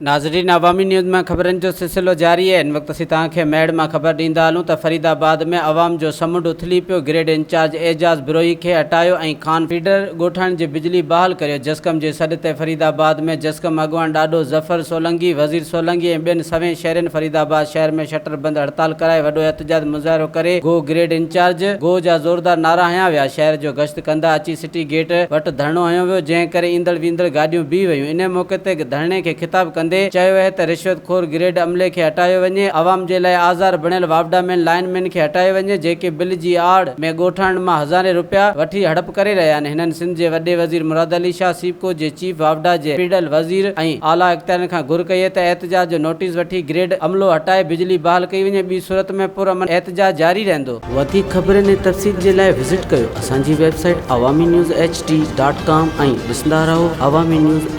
ناظرين عوامي نيوز مان خبرن جو سلسلو جاري آهي هن وقت اسين توهان کي ميهڙ مان خبر ڏيندا هلون ته فريد آباد ۾ عوام جو سمنڊ اٿلي پيو گريڊ انچارج اعجاز بروهي کي هٽايو ۽ خان فيڊر ڳوٺاڻن جي بجلي بحال ڪريو جسقم جي سڏ تي فريد آباد ۾ جسقم اڳواڻ ڏاڏو ظفر سولنگي وزير سولنگي ۽ ٻين سوين شهرين فريد آباد شهر ۾ شٽر بند هڙتال ڪرائي وڏو احتجاج مظاهرو ڪري گو گريڊ انچارج گو جا زوردار نعرا هنيا ويا شهر جو گشت ڪندا اچي سٽي گيٽ وٽ ڌرڻو هنيو ويو جنهن ڪري ايندڙ ويندڙ گاڏيون بيهي ويون انهي موقعي تي ڌرڻي کي خطاب ڪندي چيو ويو ته رشوت خور گريڊ عملي کي هٽايو وڃي عوام جي لاء آزار بڻيل واپڊا مين لائين مين کي هٽايو وڃي جيڪي بل جي آڙ ۾ ڳوٺاڻن مان هزارين روپيا وٺي هڙپ ڪري رهيا آهن هنن سنڌ جي وڏي وزير مراد علي شاهه سيپڪو جي چيف واپڊا جي پيڊل وزير ۽ اعليٰ اختيارين کان گهر ڪئي ته احتجاج جو نوٽيس وٺي گريڊ عملو هٽائي بجلي بحال ڪئي وڃي ٻي صورت ۾ پرامن احتجاج جاري رهندو. وڌيڪ خبرن ۽ تفصيل جي لاء وزٽ ڪيو اسان جي website Awami news H D dot com ۽ ڏسندا رهو عوامي نيوز.